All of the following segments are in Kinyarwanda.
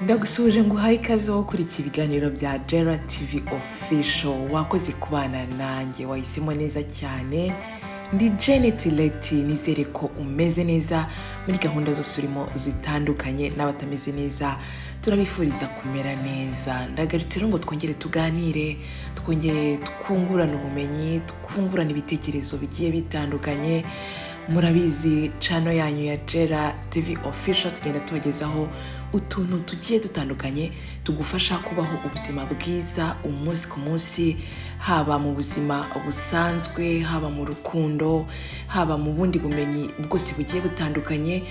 Ndagusuhuje, nguhaye ikaze wo kurikira ibiganiro bya Gera TV Official. Wakoze kubana nanjye, wahisemo neza cyane. Ndi Janet Leti. Nizere ko umeze neza muri gahunda zose urimo zitandukanye, n'abatameze neza turabifuriza kumera neza. Ndagarutse rero ngo twongere tuganire, twongere twungurane ubumenyi, twungurane ibitekerezo bigiye bitandukanye. Murabizi, channel yanyu ya Gera TV Official, tugenda tubagezaho utuntu tugiye dutandukanye tugufasha kubaho ubuzima bwiza umunsi ku munsi, haba mu buzima busanzwe, haba mu rukundo, haba mu bundi bumenyi bwose bugiye butandukanye.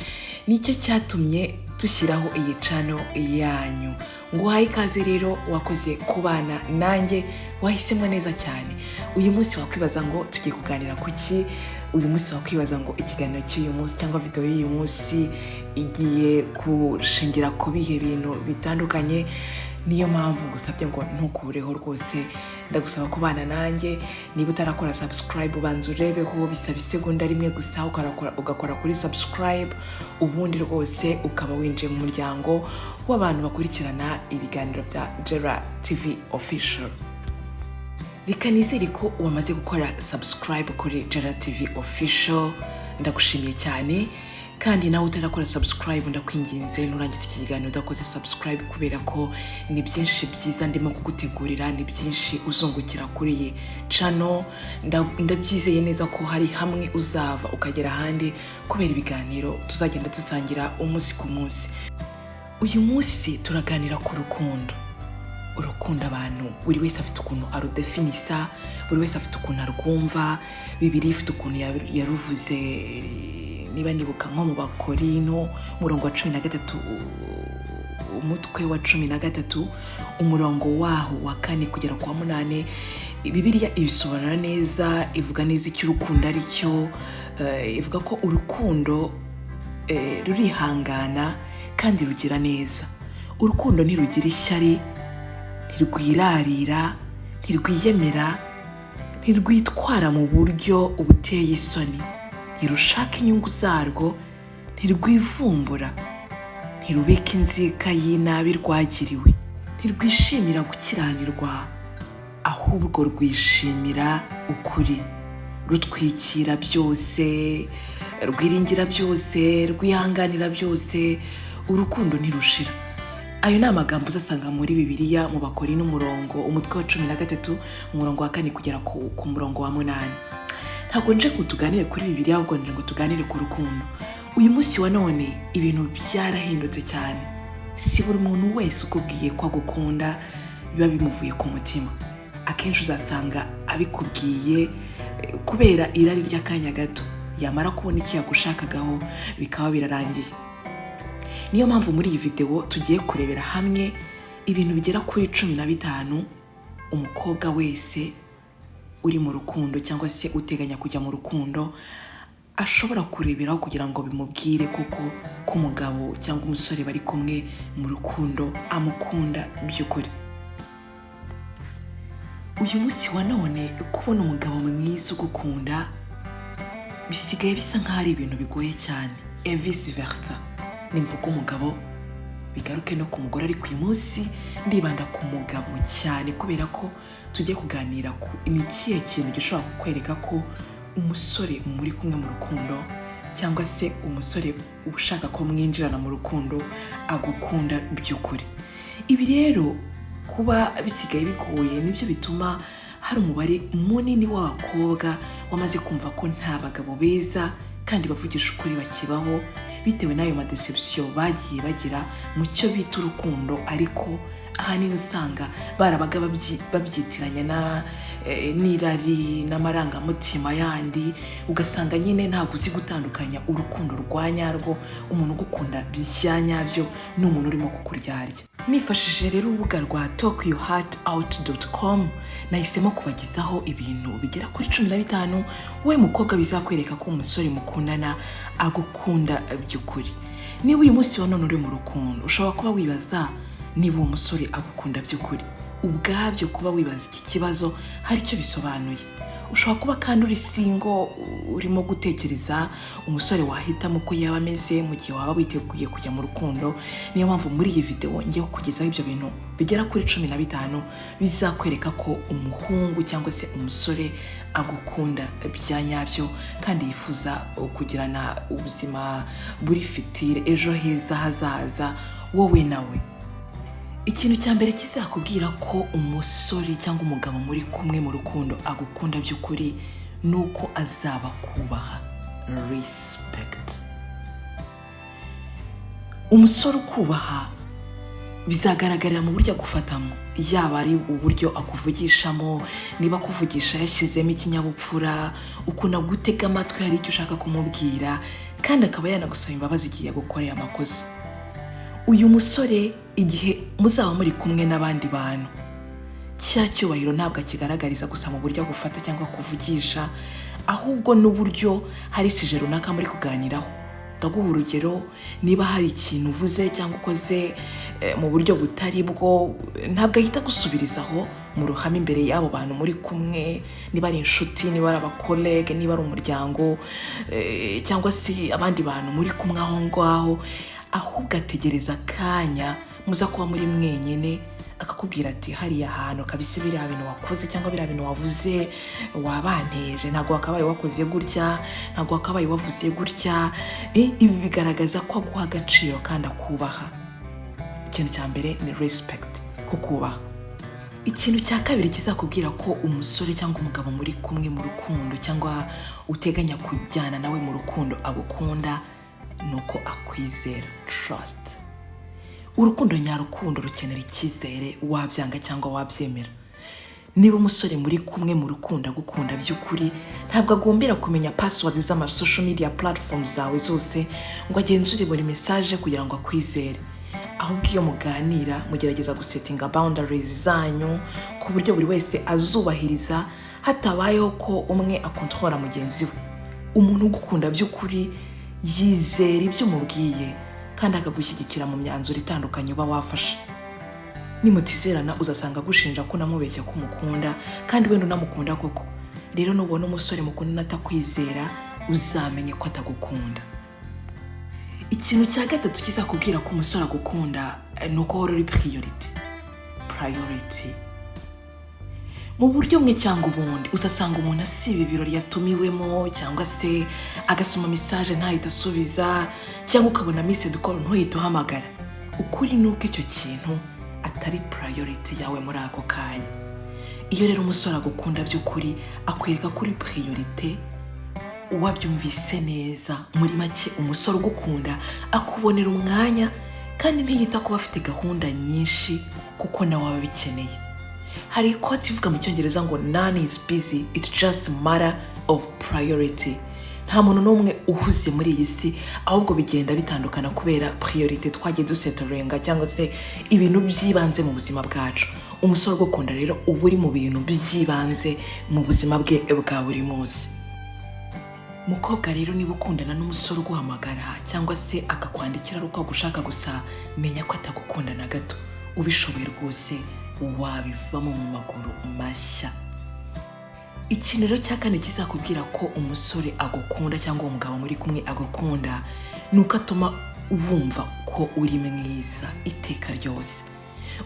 Nicyo cyatumye dushyiraho iyi channel yanyu. Nguhaye ikaze rero, wakoze kubana nanjye, wahisemo neza cyane. Uyu munsi wakwibaza ngo tugiye kuganira ku ki? Uyu munsi wakwibaza ngo ikiganiro cy'uyu munsi cyangwa video y'uyu munsi igiye gushingira ku bihe bintu bitandukanye? Niyo mpamvu ngusabye ngo ntukureho rwose, ndagusaba kubana nanjye. Niba utarakora subscribe, ubanza urebeho, bisaba isegonda rimwe gusa ugakora kuri subscribe, ubundi rwose ukaba winjiye mu muryango w'abantu bakurikirana ibiganiro bya Gera TV Official. Reka nizere ko wamaze gukora subscribe kuri Gera TV Official, ndagushimiye cyane. Kandi nawe utarakora subscribe, ndakwinginze, nurangiza iki kiganiro udakoze subscribe, kubera ko ni byinshi byiza ndimo kugutegurira, ni byinshi uzungukira kuri iyi channel. Ndabyizeye neza ko hari hamwe uzava ukagera ahandi kubera ibiganiro tuzagenda dusangira umunsi ku munsi. Uyu munsi turaganira ku rukundo. Urukundo, abantu buri wese afite ukuntu arudefinisa, buri wese afite ukuntu arwumva. Bibiliya ifite ukuntu yaruvuze. Niba nibuka, nko mu Bakorino, umurongo wa 13, umutwe wa 13, umurongo waho wa 4 kugera ku wa 8, Bibiliya ibisobanura neza, ivuga neza icyo urukundo ari cyo. Ivuga ko urukundo rurihangana kandi rugira neza. Urukundo ntirugira ishyari, ntirwirarira, ntirwiyemera, ntirwitwara mu buryo buteye isoni, ntirushaka inyungu zarwo, ntirwivumbura, ntirubika inzika y'inabi rwagiriwe, ntirwishimira gukiranirwa, ahubwo rwishimira ukuri. Rutwikira byose, rwiringira byose, rwihanganira byose. Urukundo ntirushira. Ayo ni amagambo uzasanga muri Bibiliya mu Bakorino, umurongo umutwe wa 13, umurongo wa 4 kugera ku murongo wa 8. Ntabwo nje ngo tuganire kuri Bibiliya, ahubwo nje ngo tuganire ku rukundo. Uyu munsi wa none ibintu byarahindutse cyane. Si buri muntu wese ukubwiye ko agukunda biba bimuvuye ku mutima. Akenshi uzasanga abikubwiye kubera irari ry'akanya gato, yamara kubona icyo yagushakagaho bikaba birarangiye. Niyo mpamvu muri iyi videwo tugiye kurebera hamwe ibintu bigera kuri 15 umukobwa wese uri mu rukundo cyangwa se uteganya kujya mu rukundo ashobora kureberaho kugira ngo bimubwire koko ko umugabo cyangwa umusore bari kumwe mu rukundo amukunda by'ukuri. Uyu munsi wa none, kubona umugabo mwiza ugukunda bisigaye bisa nk'aho ari ibintu bigoye cyane, et vice versa. Nimvuga umugabo, bigaruke no ku mugore, ariko uyu munsi ndibanda ku mugabo cyane kubera ko tugiye kuganira ku ni ikihe kintu gishobora kukwereka ko umusore muri kumwe mu rukundo cyangwa se umusore ushaka ko mwinjirana mu rukundo agukunda by'ukuri. Ibi rero kuba bisigaye bigoye nibyo bituma hari umubare munini w'abakobwa wamaze kumva ko nta bagabo beza kandi bavugisha ukuri bakibaho, bitewe n'ayo ma déception bagiye bagira mu cyo bita urukundo, ariko ahanini usanga barabaga babyitiranya n'irari n'amarangamutima yandi, ugasanga nyine ntabwo uzi gutandukanya urukundo rwa nyarwo, umuntu ugukunda bya nyabyo, n'umuntu urimo kukuryarya. Nifashishije rero urubuga rwa talkyourheartout.com, nahisemo kubagezaho ibintu bigera kuri 15 wowe mukobwa bizakwereka ko umusore mukundana agukunda by'ukuri. Niba uyu munsi wa none uri mu rukundo, ushobora kuba wibaza niba uwo musore agukunda by'ukuri. Ubwabyo kuba wibaza iki kibazo hari icyo bisobanuye. Ushobora kuba kandi uri single, urimo gutekereza umusore wahitamo uko yaba ameze mu gihe waba witeguye kujya mu rukundo. Niyo mpamvu muri iyi videwo ngiye kukugezaho ibyo bintu bigera kuri 15 bizakwereka ko umuhungu cyangwa se umusore agukunda bya nyabyo kandi yifuza kugirana ubuzima buri future, ejo heza hazaza wowe nawe. Ikintu cya mbere kizakubwira ko umusore cyangwa umugabo muri kumwe mu rukundo agukunda by'ukuri ni uko azaba akubaha, respect. Umusore ukubaha bizagaragarira mu buryo agufatamo, yaba ari uburyo akuvugishamo, niba akuvugisha yashyizemo ikinyabupfura, ukuntu agutega amatwi hari icyo ushaka kumubwira, kandi akaba yanagusaba imbabazi igihe yagukoreye amakosa. Uyu musore, igihe muzaba muri kumwe n'abandi bantu, cya cyubahiro ntabwo akigaragariza gusa mu buryo agufata cyangwa akuvugisha, ahubwo n'uburyo hari sujet runaka muri kuganiraho. Ndaguha urugero: niba hari ikintu uvuze cyangwa ukoze mu buryo butari bwo, ntabwo ahita agusubirizaho mu ruhame imbere y'abo bantu muri kumwe, niba ari inshuti, niba ari abacollègue, niba ari umuryango, cyangwa se abandi bantu muri kumwe aho ngaho, ahubwo ategereza akanya muza kuba muri mwenyine, akakubwira ati: "Hariya hantu kabisa biriya bintu wakoze cyangwa biriya bintu wavuze wabanteje, ntabwo wakabaye wakoze gutya, ntabwo wakabaye wavuze gutya." Ibi bigaragaza ko aguha agaciro kandi akubaha. Ikintu cya mbere ni respect, kukubaha. Ikintu cya kabiri kizakubwira ko umusore cyangwa umugabo muri kumwe mu rukundo cyangwa uteganya kujyana nawe mu rukundo agukunda ni uko akwizera, trust. Urukundo nyarukundo rukenera icyizere, wabyanga cyangwa wabyemera. Niba umusore muri kumwe mu rukundo agukunda by'ukuri, ntabwo agombera kumenya password z'ama social media platform zawe zose ngo agenzure buri message kugira ngo akwizere. Ahubwo iyo muganira, mugerageza gusettinga boundaries zanyu ku buryo buri wese azubahiriza, hatabayeho ko umwe akontorora mugenzi we. Umuntu ugukunda by'ukuri yizera ibyo umubwiye kandi akagushyigikira mu myanzuro itandukanye uba wafashe. Nimutizerana, uzasanga agushinja ko unamubeshya ko umukunda kandi wenda unamukunda koko. Rero nubona umusore mukundana atakwizera, uzamenye ko atagukunda. Ikintu cya gatatu kizakubwira ko umusore agukunda ni uko uhora uri priority, priority. Mu buryo bumwe cyangwa ubundi, uzasanga umuntu asiba ibirori yatumiwemo, cyangwa se agasoma message ntahite asubiza, cyangwa ukabona missed call ntuhite uhamagara. Ukuri ni uko icyo kintu atari priority yawe muri ako kanya. Iyo rero umusore agukunda by'ukuri, akwereka ko uri priorité wabyumvise neza. Muri make, umusore ugukunda akubonera umwanya kandi ntiyita kuba afite gahunda nyinshi, kuko nawe aba abikeneye. Hari quote ivuga mu Cyongereza ngo: "None is busy, it's just matter of priority." Nta muntu n'umwe uhuze muri iyi si, ahubwo bigenda bitandukana kubera priorité twagiye dusettlinga cyangwa se ibintu by'ibanze mu buzima bwacu. Umusore ugukunda rero uba uri mu bintu by'ibanze mu buzima bwe bwa buri munsi. Mukobwa rero, niba ukundana n'umusore uguhamagara cyangwa se akakwandikira ari uko agushaka gusa, menya ko atagukunda na gato. Ubishoboye rwose wabivamo mu maguru mashya. Ikintu rero cya kane kizakubwira ko umusore agukunda cyangwa uwo mugabo muri kumwe agukunda ni uko atuma wumva ko uri mwiza iteka ryose.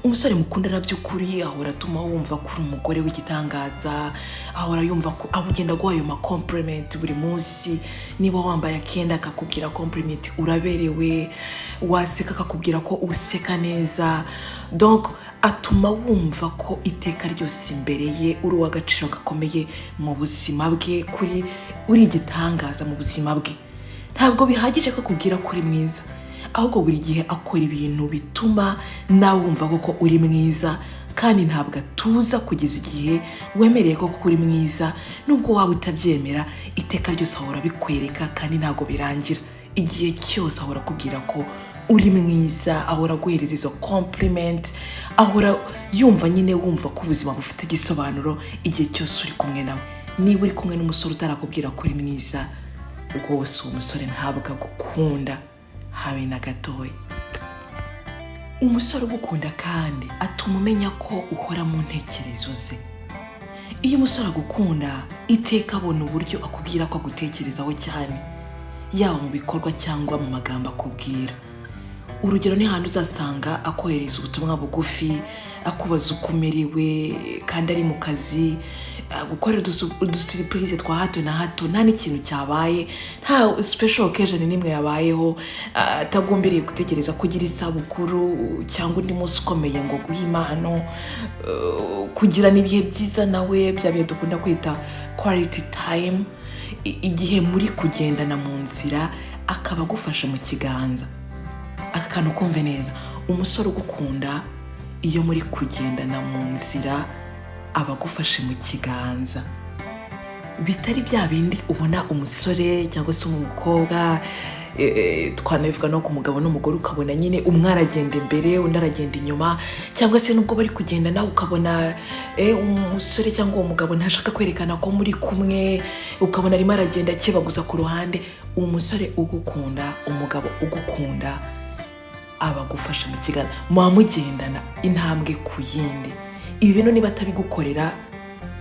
Umusore mukundana by'ukuri ahora atuma wumva ko uri umugore w'igitangaza, ahora yumva ko aho ugenda aguha ayo macompliment buri munsi. Niba wambaye akenda, akakubwira compliment, uraberewe. Waseka, akakubwira ko useka neza. Donc atuma wumva ko iteka ryose imbere ye uri uw'agaciro gakomeye mu buzima bwe, kuri uri igitangaza mu buzima bwe. Ntabwo bihagije ko akubwira ko uri mwiza, ahubwo buri gihe akora ibintu bituma nawe wumva koko uri mwiza, kandi ntabwo atuza kugeza igihe wemereye ko uri mwiza. Nubwo waba utabyemera, iteka ryose ahora abikwereka kandi ntabwo birangira. Igihe cyose ahora akubwira ko uri mwiza, ahora aguhereza izo compliment, ahora yumva nyine wumva ko ubuzima bufite igisobanuro igihe cyose uri kumwe nawe. Niba uri kumwe n'umusore utarakubwira ko uri mwiza, rwose uwo musore ntabwo agukunda habe na gatoya. Umusore ugukunda kandi atuma umenya ko uhora mu ntekerezo ze. Iyo umusore agukunda, iteka abona uburyo akubwira ko agutekerezaho cyane, yaba mu bikorwa cyangwa mu magambo akubwira. Urugero ni handi uzasanga akohereza ubutumwa bugufi akubaza uko umerewe kandi ari mu kazi, gukorera udusurprise twa hato na hato nta n'ikintu cyabaye, nta special occasion n'imwe yabayeho, atagomberiye gutegereza ko ugira isabukuru cyangwa undi munsi ukomeye ngo guhe impano, kugirana ibihe byiza nawe, bya bihe dukunda kwita quality time, igihe muri kugendana mu nzira akaba agufashe mu kiganza. Aka kantu kumve neza: umusore ugukunda, iyo muri kugendana mu nzira aba agufashe mu kiganza. Bitari bya bindi ubona umusore cyangwa se umukobwa, twanabivuga no ku mugabo n'umugore, ukabona nyine umwe aragenda imbere, undi aragenda inyuma, cyangwa se nubwo bari kugenda nawe ukabona umusore cyangwa uwo mugabo ntashaka kwerekana ko muri kumwe, ukabona arimo aragenda akebaguza ku ruhande. Umusore ugukunda, umugabo ugukunda, aba agufasha mu kiganza, muba mugendana intambwe ku yindi. Ibi bintu niba atabigukorera,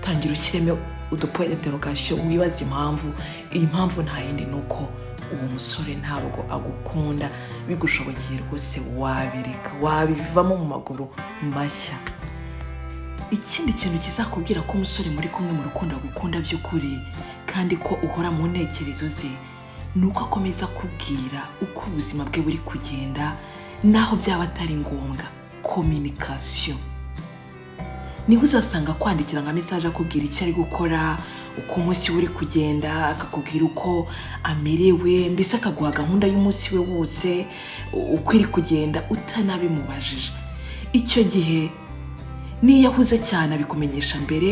tangira ushyiremo udupoint d'interrogation, wibaze impamvu. Iyi mpamvu nta yindi, ni uko uwo musore ntabwo agukunda. Bigushobokeye rwose wabireka, wabivamo mu maguru mashya. Ikindi kintu kizakubwira ko umusore muri kumwe mu rukundo agukunda by'ukuri kandi ko uhora mu ntekerezo ze, ni uko akomeza kubwira uko ubuzima bwe buri kugenda naho byaba atari ngombwa. Communication. Niho uzasanga kwandikira nka message akubwira icyo ari gukora, uko umunsi we uri kugenda, akakubwira uko amerewe, mbese akaguha gahunda y'umunsi we wose uko iri kugenda utanabimubajije. Icyo gihe niyo ahuze cyane abikumenyesha mbere,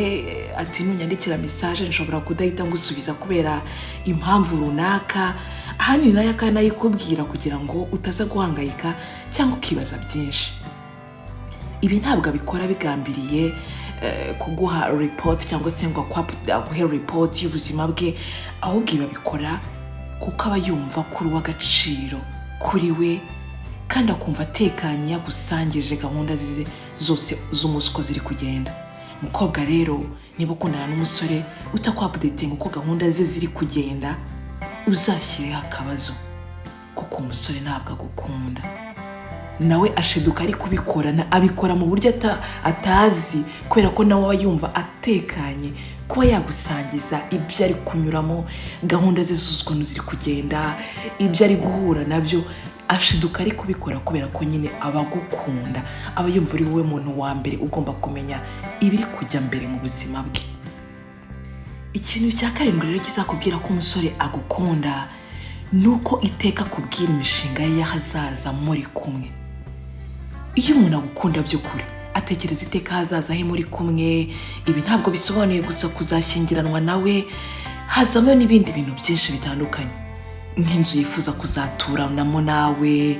ati: "Nunyandikira message nshobora kudahita ngusubiza kubera impamvu runaka." Ahanini nayo akanayikubwira kugira ngo utaza guhangayika cyangwa ukibaza byinshi. Ibi ntabwo abikora bigambiriye kuguha report cyangwa se ngo aguhe report y'ubuzima bwe, ahubwo ibi abikora kuko aba yumva ko uri uw'agaciro kuri we, kandi akumva atekanye yagusangije gahunda ze zose z'umunsi uko ziri kugenda. Mukobwa rero, niba ukundana n'umusore utakwupdatinga uko gahunda ze ziri kugenda, uzashyireho akabazo, kuko umusore ntabwo agukunda. Nawe ashiduka ari kubikora, abikora mu buryo atazi, kubera ko nawe aba yumva atekanye kuba yagusangiza ibyo ari kunyuramo, gahunda ze zose ukuntu ziri kugenda, ibyo ari guhura nabyo. Ashiduka ari kubikora kubera ko nyine aba agukunda, aba yumva uri wowe muntu wa mbere ugomba kumenya ibiri kujya mbere mu buzima bwe. Ikintu cya karindwi rero kizakubwira ko umusore agukunda, ni uko iteka akubwira imishinga ye y'ahazaza muri kumwe. Iyo umuntu agukunda by'ukuri, atekereza iteka ahazaza he muri kumwe. Ibi ntabwo bisobanuye gusa kuzashyingiranwa nawe, hazamo n'ibindi bintu byinshi bitandukanye, nk'inzu yifuza kuzaturanamo nawe,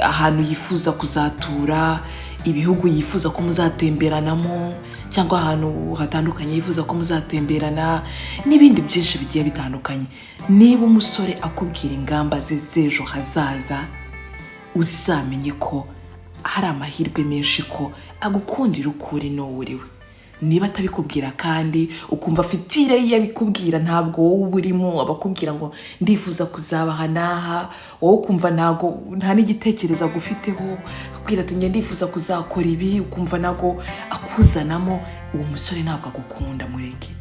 ahantu yifuza kuzatura, ibihugu yifuza ko muzatemberanamo cyangwa ahantu hatandukanye yifuza ko muzatemberana, n'ibindi byinshi bigiye bitandukanye. Niba umusore akubwira ingamba ze z'ejo hazaza, uzamenye ko hari amahirwe menshi ko agukundira uko uri n'uwo uri we. Niba atabikubwira kandi ukumva afite iyo abikubwira, ntabwo wowe uba urimo, abakubwira ngo ndifuza kuzaba aha n'aha, wowe ukumva ntabwo nta n'igitekerezo agufiteho, akubwira ati: "Njye ndifuza kuzakora ibi", ukumva ntabwo akuzanamo, uwo musore ntabwo agukunda, mureke.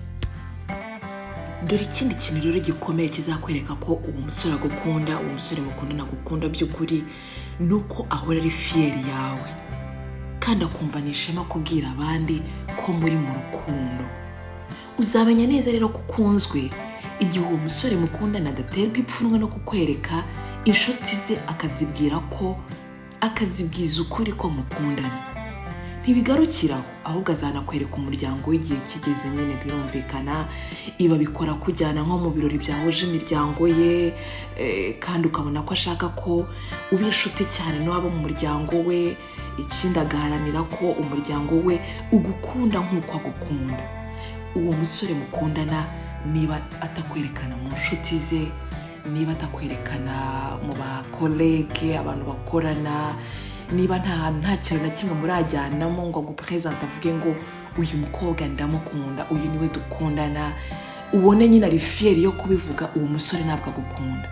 Dore ikindi kintu rero gikomeye kizakwereka ko uwo musore agukunda, uwo musore mukundana agukunda by'ukuri, ni uko ahora ari fier yawe kandi akumva ni ishema kubwira abandi ko muri mu rukundo. Uzamenya neza rero ko ukunzwe igihe uwo musore mukundana adaterwa ipfunwe no kukwereka inshuti ze, akazibwira ko, akazibwiza ukuri ko mukundana. Ntibigarukira aho, ahubwo azanakwereka umuryango w'igihe kigeze nyine, birumvikana. Ibi abikora kujyana nko mu birori byahuje imiryango ye, kandi ukabona ko ashaka ko uba inshuti cyane n'abo mu muryango we. Ikindi, agaharanira ko umuryango we ugukunda nk'uko agukunda. Uwo musore mukundana, niba atakwerekana mu nshuti ze, niba atakwerekana mu bacollègue, abantu bakorana, Niba nta hantu, nta kintu na kimwe murajyanamo ngo agupresente, avuge ngo "Uyu mukobwa ndamukunda, uyu niwe dukundana," ubone nyine ari fier yo kubivuga, uwo musore ntabwo agukunda.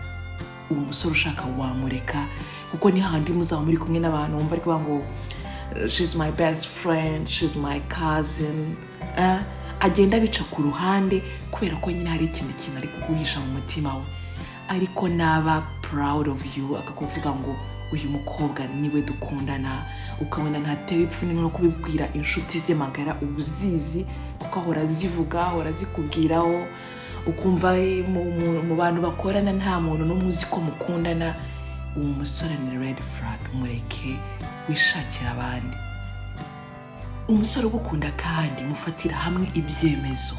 Uwo musore ushaka wamureka, kuko ni hahandi muzaba muri kumwe n'abantu wumva ari kuvuga ngo "She's my best friend, she's my cousin," eh? Agenda abica ku ruhande kubera ko nyine hari ikindi kintu ari kuguhisha mu mutima we. Ariko naba proud of you, akakuvuga ngo "Uyu mukobwa niwe dukundana," ukabona ntatewe ipfunwe no kubibwira inshuti ze magara, uba uzizi kuko ahora azivuga, ahora azikubwiraho, ukumva mu bantu bakorana nta muntu n'umwe uzi ko mukundana, uwo musore ni red flag, mureke wishakira abandi. Umusore ugukunda kandi mufatira hamwe ibyemezo.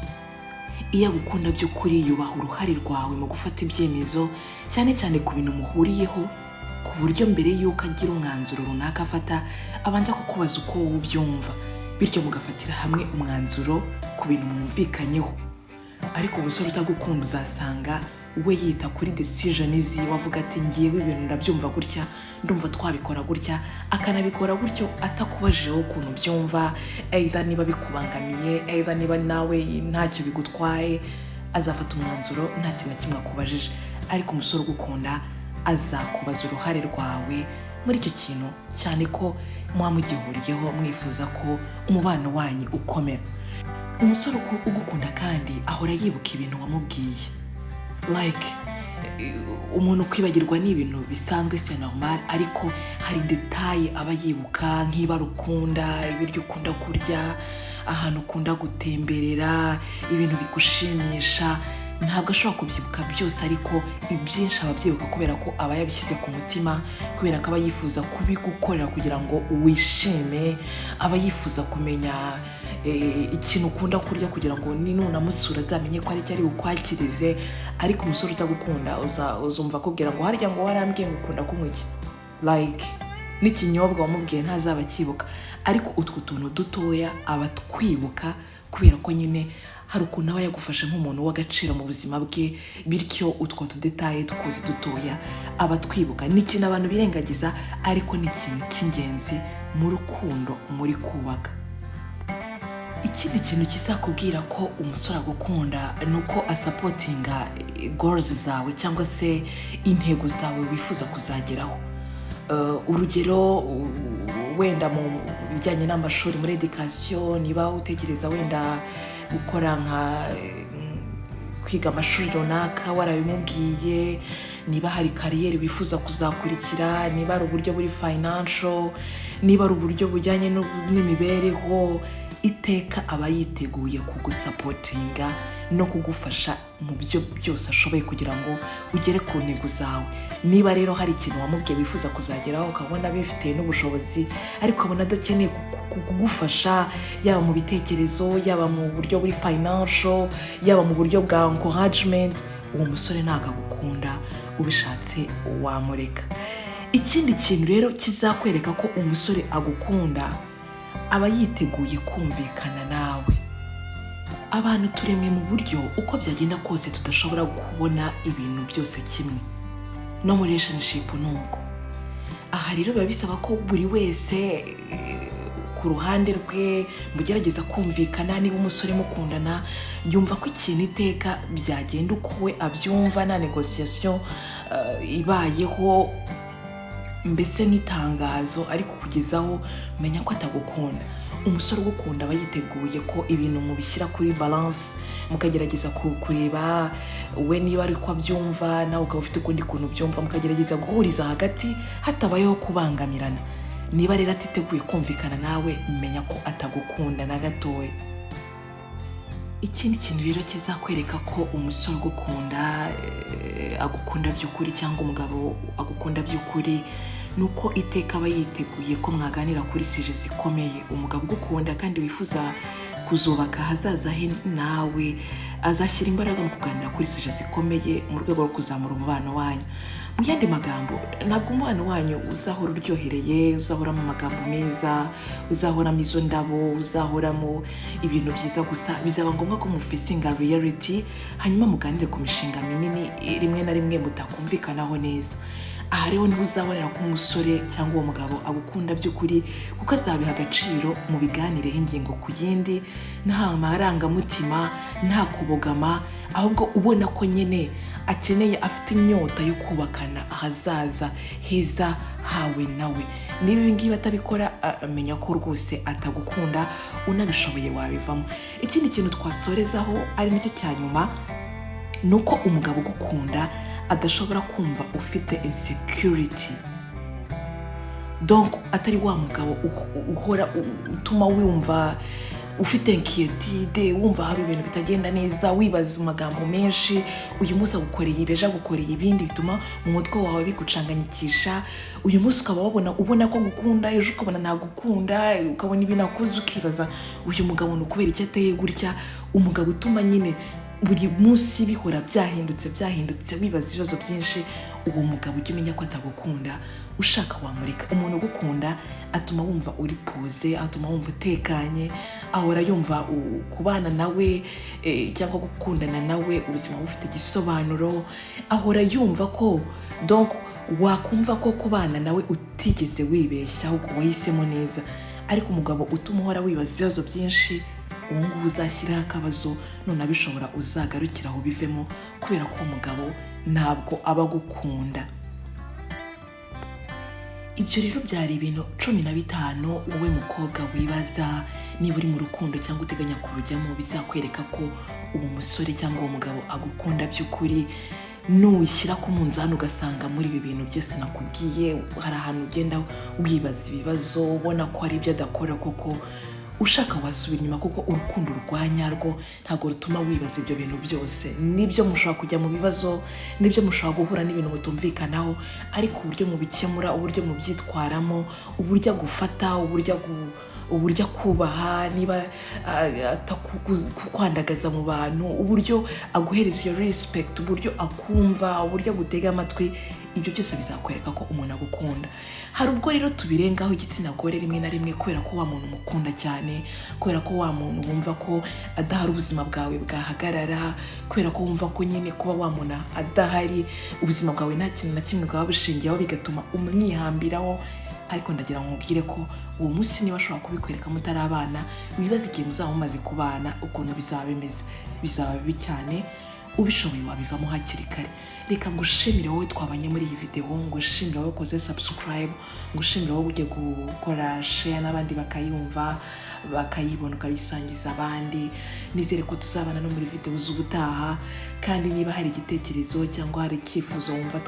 Iyo agukunda by'ukuri, yubaha uruhare rwawe mu gufata ibyemezo, cyane cyane ku bintu muhuriyeho, ku buryo mbere y'uko agira umwanzuro runaka afata, abanza kukubaza uko wowe ubyumva, bityo mugafatira hamwe umwanzuro ku bintu mwumvikanyeho. Ariko umusore utagukunda, uzasanga we yita kuri decision ziwe, avuga ati "Ngewe ibintu ndabyumva gutya, ndumva twabikora gutya," akanabikora gutyo atakubajijeho ukuntu ubyumva, either niba bikubangamiye, either niba nawe ntacyo bigutwaye. Azafata umwanzuro nta kintu na kimwe akubajije. Ariko umusore ugukunda azakubaza uruhare rwawe muri icyo kintu, cyane ko muba mugihuriyeho, mwifuza ko umubano wanyu ukomera. Umusore ugukunda kandi ahora yibuka ibintu wamubwiye. Like, umuntu kwibagirwa ni ibintu bisanzwe, c'est normal, ariko hari détails aba yibuka, nk'ibara ukunda, ibiryo ukunda kurya, ahantu ukunda gutemberera, ibintu bigushimisha. Ntabwo ashobora kubyibuka byose, ariko ibyinshi aba abyibuka, kubera ko aba yabishyize ku mutima, kubera ko aba yifuza kubigukorera kugira ngo wishime. Aba yifuza kumenya ikintu ukunda kurya kugira ngo nunamusura azamenye ko ari cyo ari bukwakirize. Ariko umusore utagukunda, uzumva akubwira ngo "Harya ngo warambwiye ngo ukunda kunywa iki?" Like, n'ikinyobwa wamubwiye ntazaba akibuka, ariko utwo tuntu dutoya aba atwibuka, kubera ko nyine hari ukuntu aba yagufashe nk'umuntu w'agaciro mu buzima bwe, bityo utwo tudétails twose dutoya aba atwibuka. Ni ikintu abantu birengagiza, ariko ni ikintu cy'ingenzi mu rukundo muri kubaka. Ikindi kintu kizakubwira ko umusore agukunda ni uko asupportinga goals zawe cyangwa se intego zawe wifuza kuzageraho. Urugero, wenda mu bijyanye n'amashuri, muri education, niba utekereza wenda gukora nka kwiga amashuri runaka, warabimubwiye, niba hari carrière wifuza kuzakurikira, niba ari uburyo buri financial, niba ari uburyo bujyanye n'imibereho, iteka aba yiteguye kugusupportinga no kugufasha mu byo byose ashoboye kugira ngo ugere ku ntego zawe. Niba rero hari ikintu wamubwiye wifuza kuzageraho, ukabona bifitiye n'ubushobozi, ariko ukabona adakeneye kugufasha, yaba mu bitekerezo, yaba mu buryo buri financial, yaba mu buryo bwa encouragement, uwo musore ntabwo agukunda, ubishatse wamureka. Ikindi kintu rero kizakwereka ko umusore agukunda, aba yiteguye kumvikana nawe. Abantu turemwe mu buryo uko byagenda kose tudashobora kubona ibintu byose kimwe, no muri relationship ni uko. Aha rero biba bisaba ko buri wese ku ruhande rwe mugerageza kumvikana. Niba umusore mukundana yumva ko ikintu iteka byagenda uko we abyumva, nta négociation ibayeho, mbese nk'itangazo ariko kugezaho, menya ko atagukunda. Umusore ugukunda aba yiteguye ko ibintu mubishyira kuri balance, mukagerageza kureba we niba ari ko abyumva, nawe ukaba ufite ukundi kuntu ubyumva, mukagerageza guhuriza hagati hatabayeho kubangamirana. Niba rero atiteguye kumvikana nawe, menya ko atagukunda na gatoya. Ikindi kintu rero kizakwereka ko umusore ugukunda agukunda by'ukuri, cyangwa umugabo agukunda by'ukuri, ni uko iteka aba yiteguye ko mwaganira kuri sujets zikomeye. Umugabo ugukunda kandi wifuza kuzubaka ahazaza he nawe, azashyira imbaraga mu kuganira kuri sujets zikomeye mu rwego rwo kuzamura umubano wanyu. Mu yandi magambo, ntabwo umubano wanyu uzahora uryohereye, uzahoramo amagambo meza, uzahoramo izo ndabo, uzahoramo ibintu byiza gusa. Bizaba ngombwa ko mufacinga reality, hanyuma muganire ku mishinga minini rimwe na rimwe mutakumvikanaho neza. Aha rero niho uzabonera ko umusore cyangwa uwo mugabo agukunda by'ukuri, kuko azabiha agaciro mu biganireho ingingo ku yindi, nta marangamutima, nta kubogama, ahubwo ubona ko nyine akeneye, afite inyota yo kubakana ahazaza heza hawe nawe. Niba ibi ngibi atabikora, amenya ko rwose atagukunda, unabishoboye wabivamo. Ikindi kintu twasorezaho, ari nicyo cya nyuma, ni uko umugabo ugukunda adashobora kumva ufite insecurity. Donc atari wa mugabo uhora utuma wumva ufite inquiétude, wumva hari ibintu bitagenda neza, wibaza amagambo menshi. Uyu munsi agukoreye ibi, ejo agukoreye ibindi bituma mu mutwe wawe bigucanganyikisha. Uyu munsi ukaba wabona, ubona ko agukunda, ejo ukabona ntagukunda, ukabona ibintu akoze ukibaza: "Uyu mugabo ni ukubera icyo ateye gutya?" Umugabo utuma nyine buri munsi bihora byahindutse byahindutse, wibaza ibibazo byinshi, uwo mugabo ujya umenya ko atagukunda, ushaka wamureka. Umuntu ugukunda atuma wumva uri posé, atuma wumva utekanye, ahora yumva kubana nawe cyangwa gukundana nawe ubuzima bufite igisobanuro, ahora yumva ko, donc wakumva ko kubana nawe utigeze wibeshya, ahubwo wahisemo neza. Ariko umugabo utuma uhora wibaza ibibazo byinshi, uwo nguwo uzashyiraho akabazo, none abishobora uzagarukira aho bivemo, kubera ko uwo mugabo ntabwo aba agukunda. Ibyo rero byari ibintu 15 wowe mukobwa wibaza niba uri mu rukundo cyangwa uteganya kurujyamo, bizakwereka ko uwo musore cyangwa uwo mugabo agukunda by'ukuri. Nushyira ku munzani ugasanga muri ibi bintu byose nakubwiye hari ahantu ugenda wibaza ibibazo, ubona ko hari ibyo adakora koko, ushaka wasubira inyuma, kuko urukundo rwa nyarwo ntabwo rutuma wibaza ibyo bintu byose. Nibyo, mushobora kujya mu bibazo, nibyo, mushobora guhura n'ibintu mutumvikanaho, ariko uburyo mubikemura, uburyo mubyitwaramo, uburyo agufata, uburyo akubaha, niba atakukwandagaza mu bantu, uburyo aguhereza iyo respect, uburyo akumva, uburyo agutega amatwi, ibyo byose bizakwereka ko umuntu agukunda. Hari ubwo rero tubirengaho igitsina gore rimwe na rimwe, kubera ko wa muntu umukunda cyane, kubera ko wa muntu wumva ko adahari ubuzima bwawe bwahagarara, kubera ko wumva ko nyine kuba wa muntu adahari ubuzima bwawe nta kintu na kimwe bwaba bushingiyeho, bigatuma umwihambiraho. Ariko ndagira ngo nkubwire ko uwo munsi niba ashobora kubikwereka mutari abana, wibaze igihe muzaba mumaze kubana ukuntu bizaba bimeze. Bizaba bibi cyane, ubishoboye wabivamo hakiri kare. Reka ngushimire wowe twabanye muri iyi videwo, ngushimire wowe ukoze subscribe, ngushimire wowe ugiye gukora share n'abandi bakayumva, bakayibona, ukayisangiza abandi. Nizere ko tuzabana no muri videwo z'ubutaha. Kandi niba hari igitekerezo cyangwa hari icyifuzo wumva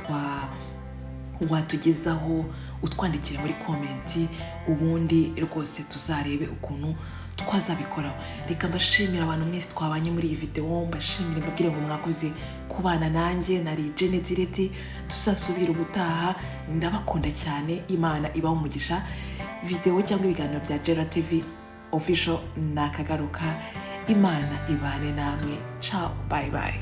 watugezaho, utwandikire muri comment, ubundi rwose tuzarebe ukuntu twazabikoraho. Reka mbashimire abantu mwese twabanye muri iyi videwo, mbashimire, mbabwire ngo mwakoze kubana nanjye. Nari Janet Leti, tuzasubira ubutaha. Ndabakunda cyane, Imana ibaho umugisha. Videwo cyangwa ibiganiro bya Gera TV Official nakagaruka. Imana ibane namwe. Ciao, bye bye.